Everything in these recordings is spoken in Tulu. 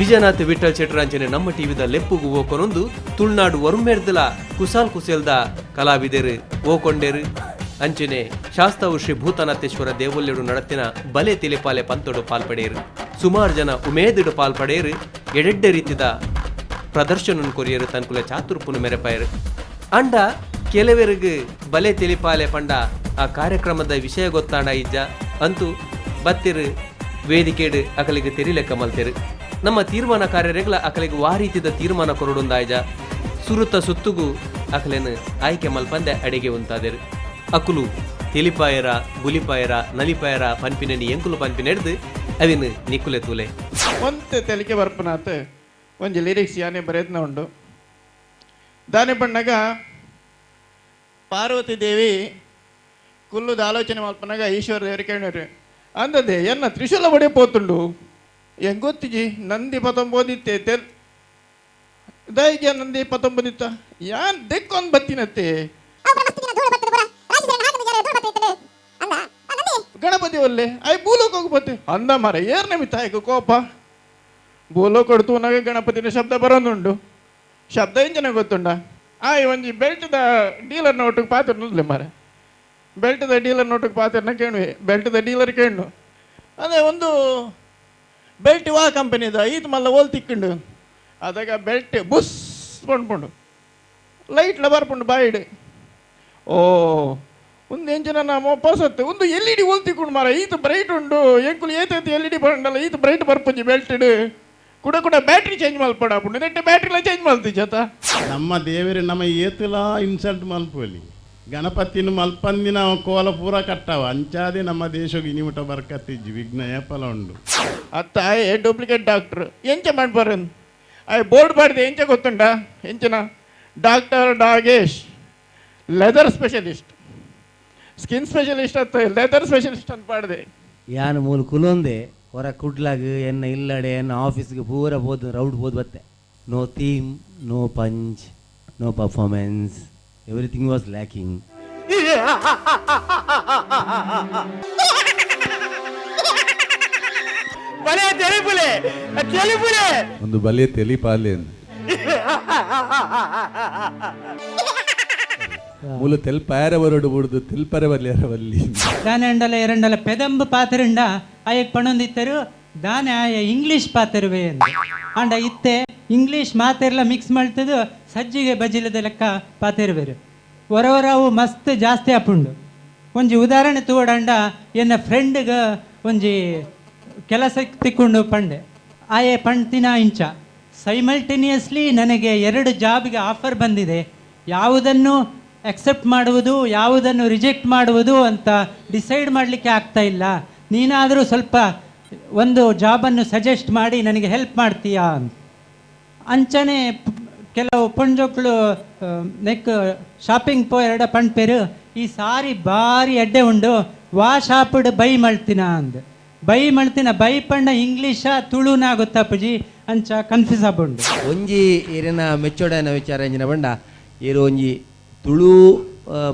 ವಿಜಯನಾಥ್ ವಿಠಲ್ ಶೆಟ್ಟರ್ ನಮ್ಮ ಟಿವಿದ ಲೆಪ್ಪುಗು ಓಕೊನೊಂದು ತುಳುನಾಡು ಒರ್ಮೆರ್ದಲ ಕುಸಾಲ್ ಕುಸೇಲ್ದ ಕಲಾವಿದರು ಓಕೊಂಡೇರು. ಅಂಚನೆ ಶಾಸ್ತಾವು ಶ್ರೀ ಭೂತನಾಥೇಶ್ವರ ದೇವಲ್ಯಡು ನಡತಿನ ಬಲೆ ತಿಳಿಪಾಲೆ ಪಂತೊಡು ಪಾಲ್ಪಡೆಯರು. ಸುಮಾರು ಜನ ಉಮೇದಿಡು ಪಾಲ್ಪಡೆಯರು. ಎಡೆಡ್ಡೆ ರೀತಿದ ಪ್ರದರ್ಶನ ಕೊರಿಯರು, ತನ್ಕುಲ ಚಾತುರ್ಪುನು ಮೆರೆಪಾಯರು. ಅಂಡ ಕೆಲವರಿಗೆ ಬಲೆ ತಿಳಿಪಾಲೆ ಪಂಡ ಆ ಕಾರ್ಯಕ್ರಮದ ವಿಷಯ ಗೊತ್ತಾಂಡ ಇಜ್ಜ ಅಂತೂ ಬತ್ತಿರು ವೇದಿಕೆಡು ಅಕಲಿಗೆ ತೆರಿಲೆಕ್ಕ ಮಲ್ತೆರು. ನಮ್ಮ ತೀರ್ಮಾನ ಕಾರ್ಯರೆಗ್ಲ ಅಕಲಿಗೆ ವಾ ರೀತಿದ ತೀರ್ಮಾನ ಕೊರಡುಂದಾಯ್ಜ. ಸುರುತ ಸುತ್ತುಗು ಅಕಲೆನು ಆಯ್ಕೆ ಮಲ್ಪಂದೆ ಅಡಿಗೆ ಉಂತಾದೆರು. ಅಕುಲು ತೆಲಿಪಾಯರ, ಬುಲಿಪಾಯರ, ನಲಿಪಾಯರ ಪನ್ಪಿನನಿ ಎಂಕುಲು ಪನ್ಪಿನೆಡ್ದು ಅವಿನ ನಿಕ್ಕುಲೆ ತೂಲೆ. ಒಂತೆ ತೆಲಿಕೆ ಬರ್ಪನಾತ್ ಒಂಜಿ ಲಿರಿಕ್ಸ್ ಯಾನೆ ಬರೆದ್ನ ಉಂಡು. ದಾನೆ ಪಣ್ಣಗ ಪಾರ್ವತಿ ದೇವಿ ಕುಲ್ಲುದ ಆಲೋಚನೆ ಮಲ್ಪನಾಗ ಈಶ್ವರ ದೇವರು ಕೇಳಿರು, ಅಂದದೆ ಎನ್ನ ತ್ರಿಶೂಲ ಬಡೆ ಪೋತುಂಡು ಎಂಗೊತ್ತಿಜಿ ನಂದಿ ಪತೊಂಬೋದಿತ್ತೆ ತೆಲ್ ದಾಯಿಗೆ ನಂದಿ ಪತೊಂಬೋದಿತ್ತ ಯಾನ್ ದೆಕ್ಕೊಂದು ಬತ್ತಿನತ್ತೆ ಗಣಪತಿ ಒಲ್ಲೆ I ಭೂಲೋಕ ಬತ್ತೆ ಅಂದ ಮರ ಏರ್ನೆ ಮಿತ್ತಾಯ್ಕು ಕೋಪ ಭೂಲೋಕ ತೂನಾಗ ಗಣಪತಿನ ಶಬ್ದ ಬರೋದುಂಡು. ಶಬ್ದ ಎಂಜನ ಗೊತ್ತುಂಡ ಆಯ್ ಒಂಜಿ ಬೆಲ್ಟ್ದ ಡೀಲರ್ ನೋಟಕ್ಕೆ ಪಾತ್ರ ನುಡ್ಲೆ ಮಾರೆ ಬೆಲ್ಟ್ದ ಡೀಲರ್ ನೋಟಕ್ಕೆ ಪಾತ್ರನ ಕೇಳುವೆ ಬೆಲ್ಟ್ದ ಡೀಲರ್ ಕೇಳು ಅದೇ ಒಂದು ಬೆಲ್ಟ್ ವಾ ಕಂಪನಿದ ಈತ ಮಲ್ಲ ಓಲ್ ತಿಕ್ಕಿಂಡು ಅದಾಗ ಬೆಲ್ಟ್ ಬುಸ್ ಪಂಡ್ಪುಂಡು ಲೈಟ್ಲ ಬರ್ಪುಂಡು ಬಾಯಿಡ್ ಓ ಒಂದು ಎಂಚಿನ ನಮ್ಮ ಪೊಸತ್ತು ಒಂದು ಎಲ್ ಇ ಡಿ ಓಲ್ ತಿಕ್ಕೊಂಡು ಮಾರ ಈತ ಬ್ರೈಟ್ ಉಂಡು ಎಂಕುಲು ಏತೈತೆ ಎಲ್ ಇ ಡಿ ಬಂಡಲ್ಲ ಈತ ಬ್ರೈಟ್ ಬರ್ಪುಂಜಿ ಬೆಲ್ಟ್ ಕುಡ ಕುಡ ಬ್ಯಾಟ್ರಿ ಚೇಂಜ್ ಮಲ್ಪಡ ನೆಟ್ಟೆ ಬ್ಯಾಟ್ರಿಲ ಚೇಂಜ್ ಮಲ್ತಿ ಜತ. ನಮ್ಮ ದೇವರು ನಮ್ಮ ಏತುಲ ಇನ್ಸಲ್ಟ್ ಮಲ್ಪೊಲಿ ಗಣಪತಿನ ಮಲ್ಪಂದಿನ ಕೋಲ ಪೂರ ಕಟ್ಟವ ಅಂಚಾದೆ ನಮ್ಮ ದೇಶಕ್ಕೆ ಇನಿಮುಟ ಬರ್ಕತ್ತಿಜ್ಜಿ ವಿಘ್ನ ಏಪಲ ಉಂಡು. ಅತ್ತ ಆಯೆ ಡೂಪ್ಲಿಕೇಟ್ ಡಾಕ್ಟ್ರ್ ಎಂಚ ಮಾಡ್ಬಾರ ಆಯ್ ಬೋರ್ಡ್ ಬಾಡಿದೆ ಎಂಚ ಗೊತ್ತುಂಡ ಎಂಚಿನ doctor Dagesh leather specialist skin specialist ಅತ್ತ ಲೆದರ್ ಸ್ಪೆಷಲಿಸ್ಟ್ ಅಂತ ಪಾಡ್ದೆ. ಯಾನ್ ಮೂಲು ಕುಲೊಂದೆ ಹೊರ ಕುಡ್ಲಾಗ ಎನ್ನ ಇಲ್ಲಡೆ ಎನ್ನ ಆಫೀಸ್ಗೆ ಪೂರ ಪೋದು ರೌಂಡ್ ಪೋದು ಬತ್ತೆ. No theme, no punch, no performance, everything was lacking. ಒಂದು ಬಲೆ ತೆಲಿಪಾಲೆ ಮೂಲ ತೆಲ್ಪಾಯರ ಬರಡು ಬುಡ್ದು ತೆಲ್ಪರೆ ಬಲ್ಯಾರ ಬಲ್ಲಿ. ದಾನೆ ಅಂಡಲ ಎರಡಲ ಪೆದಂಬು ಪಾತ್ರಂಡ ಆಯಕ್ ಪಣೊಂದಿತ್ತರು ದಾನೆ ಆಯ ಇಂಗ್ಲೀಷ್ ಪಾತಿರುವೆ ಎಂದು ಅಂಡ ಇತ್ತೆ ಇಂಗ್ಲೀಷ್ ಮಾತೆರ್ಲ ಮಿಕ್ಸ್ ಮಾಡ್ತದು ಸಜ್ಜಿಗೆ ಬಜಿಲದ ಲೆಕ್ಕ ಪಾತಿರುವೆರು. ಹೊರವರವು ಮಸ್ತ್ ಜಾಸ್ತಿ ಆಪುಂಡು. ಒಂಜಿ ಉದಾಹರಣೆ ತೂವಡಂಡ ಎನ್ನ ಫ್ರೆಂಡ್ಗೆ ಒಂಜಿ ಕೆಲಸ ತಿಕ್ಕೊಂಡು ಪಂಡೆ ಆಯೆ ಪಂಡ್ತಿನ ಇಂಚ ಸೈಮಲ್ಟೇನಿಯಸ್ಲಿ ನನಗೆ 2 ಜಾಬ್ಗೆ ಆಫರ್ ಬಂದಿದೆ, ಯಾವುದನ್ನು ಅಕ್ಸೆಪ್ಟ್ ಮಾಡುವುದು ಯಾವುದನ್ನು ರಿಜೆಕ್ಟ್ ಮಾಡುವುದು ಅಂತ ಡಿಸೈಡ್ ಮಾಡಲಿಕ್ಕೆ ಆಗ್ತಾ ಇಲ್ಲ, ನೀನಾದರೂ ಸ್ವಲ್ಪ ಒಂದು ಜಾಬನ್ನು ಸಜೆಸ್ಟ್ ಮಾಡಿ ನನಗೆ ಹೆಲ್ಪ್ ಮಾಡ್ತೀಯಾ ಅಂತ. ಅಂಚನೆ ಕೆಲವು ಪೊಂಜೋಕ್ಳು ನೆಕ್ ಶಾಪಿಂಗ್ ಪೋ ಎರಡ ಪಂಡ್ಪೇರು ಈ ಸಾರಿ ಭಾರಿ ಎಡ್ಡೆ ಉಂಡು ವಾ ಶಾಪಿಡ್ ಬೈ ಮಳ್ತಿನ ಅಂದ್ ಬೈ ಮಳ್ತಿನ ಬೈ ಪಂಡ ಇಂಗ್ಲೀಷ ತುಳುನ ಗೊತ್ತಪ್ಪಜಿ ಅಂಚ ಕನ್ಫ್ಯೂಸ್ ಆಪುಂಡು. ಒಂಜಿ ಏರಿನ ಮೆಚ್ಚೋಡನ ವಿಚಾರ ಎಂಜಿನ ಬಂಡ ಏರು ಒಂಜಿ ತುಳು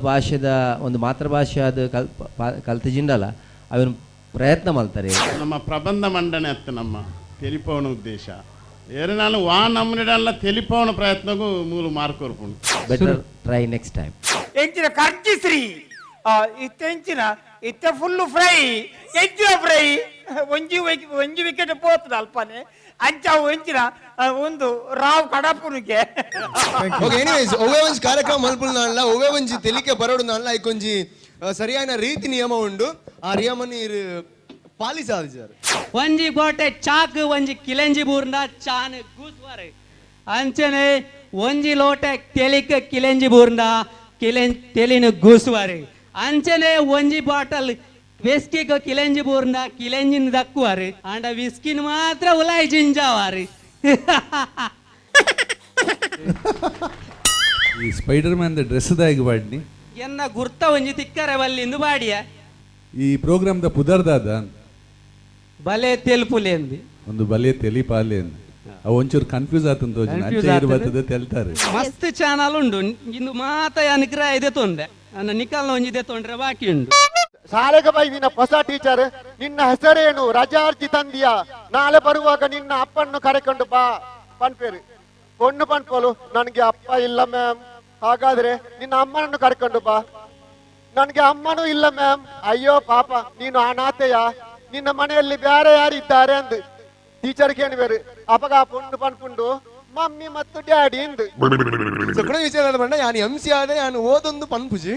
ಭಾಷೆದ ಒಂದು ಮಾತೃಭಾಷೆ ಅದು ಕಲ್ತಜಿಂಡಲ ಅವನು ಪ್ರಯತ್ನ ಮಾಡ್ತಾರೆ. ನಮ್ಮ ಪ್ರಬಂಧ ಮಂಡನೆ ಅತ್ತ ನಮ್ಮ ತೆಲಿಪವನ ಉದ್ದೇಶ ಏರು ನಾನು ವಾ ನಮ್ಮನಿಡಲ್ಲ ತೆಲಿಪವನ ಪ್ರಯತ್ನಕ್ಕೂ ಮೂಲ ಮಾರ್ಕ್ ಕೊರ್ಪುಂಡು. Better try next time. ಎಂಚಿನ ಖರ್ಚಿಸ್ರಿ ಇತ್ತೆ ಎಂಚಿನ ಇತ್ತೆ ಫುಲ್ಲು ಫ್ರೈ ಎಂಚಿನ ಫ್ರೈ ಒಂಜಿ ಒಂಜಿ ವಿಕೆಟ್ ಪೋತದ ಅಲ್ಪನೆ ಅಂಚಾವು ಎಂಚಿನ ಒಂದು ರಾವ್ ಕಡಪುನಿಗೆ. ಓಕೆ, ಎನಿವೇಸ್ ಒವ್ವೆ ಒಂಜಿ ಕಾರ್ಯಕ್ರಮ ಮಲ್ಪುನಾನ್ಲ ಒವ್ವೆ ಒಂಜಿ ತೆಲಿಕೆ ಬರೋಡು ಐಕೊಂಜಿ ಸರಿಯಾದ ರೀತಿ ನಿಯಮ ಉಂಡು. ಆ ನಿಯಮನ ಇರು ಪಾಲಿಸಾದಿ ಸರ್. ಒಂಜಿ ಗೋಟೆ ಚಾಕ್ ಒಂಜಿ ಕಿಲೆಂಜಿ ಬೂರ್ನ ಚಾನ್ ಗೂಸ್ವಾರೆ ಅಂಚನೆ ಒಂಜಿ ಲೋಟೆ ತೆಲಿಕ ಕಿಲೆಂಜಿ ಬೂರ್ನ ಕಿಲೆಂ ತೆಲಿನ ಗೂಸುವಾರೆ ಅಂಚನೆ ಒಂಜಿ ಬಾಟಲ್ ವಿಸ್ಕಿಗ್ ಕಿಲೆಂಜಿ ಬೂರ್ನ ಕಿಲೆಂಜಿನ ದಕ್ಕುವಾರು ಆಂಡ ವಿಸ್ಕಿನ ಮಾತ್ರ ಉಲಾಯಿ ಜಿಂಜಾವಾರು. ಈ ಸ್ಪೈಡರ್ ಮ್ಯಾನ್ ಡ್ರೆಸ್ ದಾಗಿ ಬಾಡ್ನಿ ಎನ್ನ ಗುರ್ತ ಒಂಜಿ ತಿಕ್ಕರೆ ಬಲ್ಲಿಂದು ಬಾಡಿಯ. ಈ ಪ್ರೋಗ್ರಾಮ್ದ ಪುದರ್ದಾದ ಬಲೆ ತೆಲ್ಪುಲೇಂದು. ಒಂದು ಬಲೆ ತೆಲಿಪಾಲೆ ಅಂದ್. ಅವು ಒಂಚೂರು ಕನ್ಫ್ಯೂಸ್ ಆತಂತ ತೋಜುಂಡು. Confuse ಅಂಚೆ ಇರು ಆತದೆ. ಬರ್ತದೆ ತೆಲ್ತಾರೆ. ಮಸ್ತ್ ಚಾನಲ್ ಉಂಡು, ಇಂದು ಮಾತ ಯಾನ್ ಇದೆ ತೊಂದೆ ಅನ್ನ ನಿಕಲ್ನ ಒಂಜಿ ಇದೆ ತೊಂದ್ರೆ ಬಾಕಿ ಉಂಡು. ಶಾಲೆಗೆ ಬೈದಿನ ಹೊಸ ಟೀಚರ್, ನಿನ್ನ ಹೆಸರೇನು, ರಜಾ ಅರ್ಜಿ ತಂದಿಯಾ, ನಾಳೆ ಬರುವಾಗ ನಿನ್ನ ಅಪ್ಪನ್ನು ಕರೆಕೊಂಡು ಬಾ ಪನ್ಪೇರು. ಪೊಣ್ಣು ಪನ್ಪೋಲು, ನನಗೆ ಅಪ್ಪ ಇಲ್ಲ ಮ್ಯಾಮ್. ಹಾಗಾದ್ರೆ ನಿನ್ನ ಅಮ್ಮನನ್ನು ಕರ್ಕೊಂಡು ಬಾ. ನನಗೆ ಅಮ್ಮನೂ ಇಲ್ಲ ಮ್ಯಾಮ್. ಅಯ್ಯೋ ಪಾಪ, ನೀನು ಅನಾಥೆಯ, ನಿನ್ನ ಮನೆಯಲ್ಲಿ ಬೇರೆ ಯಾರು ಇದ್ದಾರೆ ಅಂದು ಟೀಚರ್ ಕೇಳಿಬೇರು. ಅಪಗ ಆ ಪೊಣ್ಣು ಪನ್ಪುಂಡು, ಮಮ್ಮಿ ಮತ್ತು ಡ್ಯಾಡಿ ಇಂದು. ಸೊ ಕುಡ ವಿಚಾರ ಪಂಡ ಯಾನ್ ಎಂ ಸಿ ಆದೆ, ಯಾನ್ ಓದೊಂದು ಪನ್ಪುಜಿ.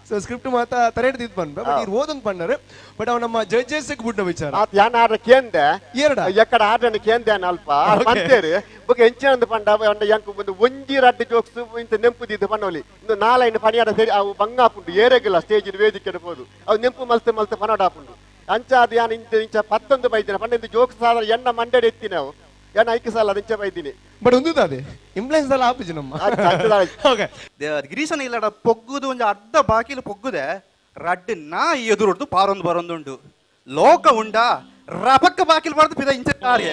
ಸೊ ಸ್ಕ್ರಿಪ್ಟ್ ಮಾತ ತರೆಡ್ ದಿತ್ ಪನ್ಪ, ಬಟ್ ಇರ್ ಓದೊಂದು ಪಣ್ಣರು. ಬಟ್ ಅವ್ ನಮ್ಮ ಜಡ್ಜಸ್ ಬುಡ್ನ ವಿಚಾರ. ಆತ್ ಯಾನ್ ಆರ್ಡ ಕೇಂದೆ. ಏರಡ? ಎಕ್ಕಡ ಆರ್ಡನ ಕೇಂದೆ ಅಲ್ಪ ಪಂತೇರು ಬೊಕ ಎಂಚಿನಂದು ಪಂಡ ಪಂಡ ಎಂಕ್ ಒಂದು ಒಂಜಿ ರಡ್ಡ್ ಜೋಕ್ಸ್ ಇಂತ ನೆಂಪುದಿದ್ದು ಪನ್ನೋಲಿ. ಇನ್ನು ನಾಲೈನ್ ಪನಿಯಾಡ ಸೇರಿ ಅವು ಬಂಗಾಪುಂಡು, ಏರೆಗಿಲ್ಲ ಸ್ಟೇಜ್ ವೇದಿಕೆ ಪೋದು ಅವು ನೆಂಪು ಮಲ್ತೆ ಮಲ್ತೆ ಪನೋಡಾಪುಂಡು. ಅಂಚ ಅದು ಯಾನ್ ಇಂಚ ಇಂಚ ಪತ್ತೊಂದು ಬೈದಿನ ಪಂಡ ಇಂದು ಜೋಕ್ಸ್ ಆದ್ರೆ ಎಣ್ಣ ಮಂಡೆಡ್ ಎತ್ತಿನ ಅವು ಎಣ್ಣ ಐಕು ಸಾಲ ಅದು ಇಂಚ ಬೈದಿನಿ. ಬಟ್ ಒಂದು ಅದೇ ಇಂಪ್ಲುಯೆನ್ಸ್ ದಲ್ಲ ಆಪುಜಿ ನಮ್ಮ. ಓಕೆ. ಗಿರೀಶನ ಇಲ್ಲಡ ಪೊಗ್ಗುದು ಒಂಜಿ ಅರ್ಧ ಬಾಕಿಲು ಪೊಗ್ಗುದೆ ರಡ್ಡ್ ನಾಯಿ ಎದುರುಡ್ದು ಪಾರೊಂದು ಬರೊಂದುಂಡು. ಲೋಕ ಉಂಡ ರಪಕ್ಕ ಬಾಕಿಲು ಬಾರ್ದು ಪಿದ ಇಂಚ ಕಾರ್ಯ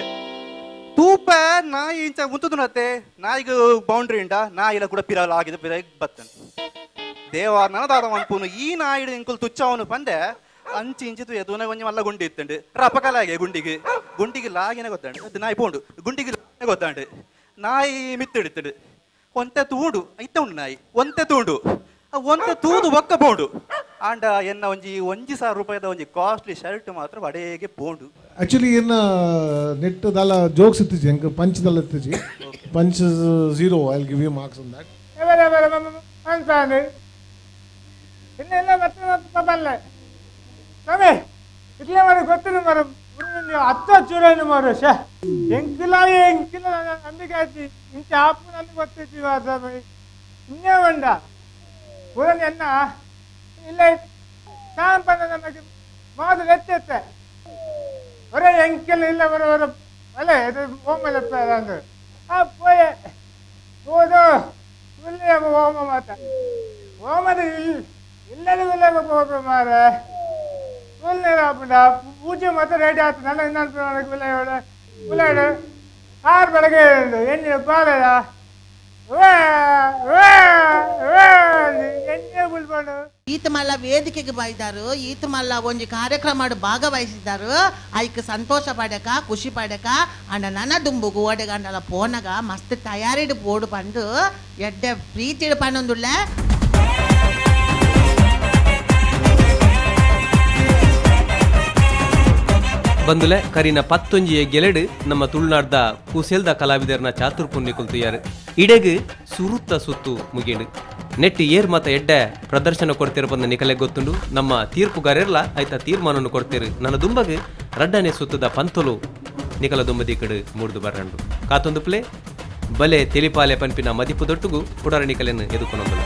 ತೂಪ ನಾಯಿ ಇಂಚ ಉಂತುದುನತ್ತೆ. ನಾಯಿಗ್ ಬೌಂಡ್ರಿ ಉಂಡ, ನಾಯಿಲ ಕೂಡ ಪಿರ ಆಗಿದೆ ಪಿರ ಬತ್ತನ್. ದೇವ ನನದಾದ ಮನ್ಪುನು ಈ ನಾಯಿಡು ಇಂಕುಲು ತುಚ್ಚವನು ಪಂದೆ ಅಂಚಿ ಇಂಚಿತು ಎದುನ ಒಂಜಿ ಮಲ್ಲ ಗುಂಡಿ ಇತ್ತಂಡು. ರಪಕಲಾಗೆ ಗುಂಡಿಗೆ ಗುಂಡಿಗೆ ಲಾಗಿನ ಗೊತ್ತಾಂಡು, ಅದು ನಾಯಿ ಪೋಂಡು ಗುಂಡಿಗೆ ಗೊತ್ತಾಂಡು. ನಾಯಿ ಮಿತ್ತಿಡಿತ್ತಂಡು ಒಂತೆ ತೂಂಡು ಇತ್ತ ಉಂಡು ನಾಯಿ ಒಂತೆ ತೂಂಡು ಆ ಒಂತೆ ತೂದು ಒಕ್ಕ ಪೋಂಡು. ಆಂಡ ಎನ್ನ ಒಂಜಿ ಒಂಜಿ ಸಾವಿರ ರೂಪಾಯಿದ ಒಂಜಿ ಕಾಸ್ಟ್ಲಿ ಶರ್ಟ್ ಮಾತ್ರ ವಡೆಗೆ ಪೋಂಡು. ಆಕ್ಚುಲಿ ಏನ ನೆಟ್ ದಾಲ ಜೋಕ್ಸ್ ಇತ್ತಿಜಿ, ಎಂಕ್ ಪಂಚ್ ದಾಲ ಇತ್ತಿಜಿ. Punch zero, I give you marks on that. ಅಂತಾನೆ ಇನ್ನೆಲ್ಲ ಮತ್ತೆ ಬಲ್ಲೆ ಸ್ವಾಮಿ ಇಟ್ಲೆ ಮರ ಗೊತ್ತಿಲ್ಲ ಮರ ಅತ್ತ ಚೂರೇನು ಮರ ಶೇ ಎಂಕಿಲ ಎಂಕಿಲ ನಂಬಿಕೆ ಆಯ್ತು ಇಂಚ ಆಪು ನನಗೆ ಗೊತ್ತಿತ್ತು ಸ್ವಾಮಿ. ಇನ್ನೇ ಉಂಡ ಪೂರನ್ ಎನ್ನ ಇಲ್ಲ ಸಾಂಪನ ನಮಗೆ ಮೊದಲು ಎತ್ತೆತ್ತೆ ಒರೇ ಎಂಕಿಲ್ಲ ಇಲ್ಲ ಬರ ಬರ ಅಲ್ಲೇ ಇದು ಓಮಲ ಅಂದ್ರೆ ಆ ಪೋಯೆ ಹೋದು ಇಲ್ಲಿ ಹೋಮ ಮಾತ ಹೋಮದ ಇಲ್ಲಿ ಇಲ್ಲದ ಹೋಗ ಮಾರೆ ಪೂಜೆ ಮಾತ್ರ ರೆಡಿ ಆಯ್ತು. ನನ್ನ ಇನ್ನೊಂದು ಉಲಯೋಡು ಉಲಯೋಡು ಆರು ಬೆಳಗ್ಗೆ ಎಣ್ಣೆ ಪಾಲದ ಎಣ್ಣೆ ಬುಲ್ಕೊಂಡು. ಈತ ಮಲ್ಲ ವೇದಿಕೆಗೆ ಬಾಯ್ದಾರು, ಈತ ಮಲ್ಲ ಒಂಜಿ ಕಾರ್ಯಕ್ರಮ ಭಾಗವಹಿಸಿದಾರು. ಐಕ್ ಸಂತೋಷ ಪಡಕ ಖುಷಿ ಪಡಕ ಅಂಡ ನನ ದುಂಬುಗು ಓಡೆಗಂಡಲ ಪೋನಗ ಮಸ್ತ್ ತಯಾರಿಡು ಪೋಡು ಪಂಡು ಎಡ್ಡೆ ಪ್ರೀತಿಡು ಪನ್ನೊಂದುಳ್ಳ. ಬಂದುಲೆ ಕರಿನ ಪತ್ತೊಂಜಿಯ ಗೆಲೆಡು ನಮ್ಮ ತುಳುನಾಡ್ದ ಕುಸೆಲ್ದ ಕಲಾವಿದರ್ನ ಚಾತುರ್ಪುಣ್ಯ ಕುಲ್ತಿಯಾರು. ಇಡೆಗ್ ಸುರುತ್ತ ಸುತ್ತು ಮುಗಿಂಡು. ನೆಟ್ ಏರ್ ಮತ ಎಡ್ಡೆ ಪ್ರದರ್ಶನ ಕೊಡ್ತಿರ ಬಂದ ನಿಕಲೆ ಗೊತ್ತುಂಡು. ನಮ್ಮ ತೀರ್ಪುಗಾರೆರ್ಲ ಆಯ್ತ ತೀರ್ಮಾನವನ್ನು ಕೊಡ್ತೀರು. ನನ್ನ ದುಂಬಗ್ ರಡ್ಡನೆ ಸುತ್ತದ ಪಂತಲು ನಿಕಲ ದುಂಬದಿ ಕಡೆ ಮೂಡ್ದು ಬರಂಡು. ಕಾತೊಂದು ಪ್ಲೇ ಬಲೆ ತೆಲಿಪಾಲೆ ಪಂಪಿನ ಮದಿಪು ದೊಟ್ಟುಗು ಪುಡರ ನಿಕಲೆನ್ನು ಎದುಕೊನೊಂದುಲ.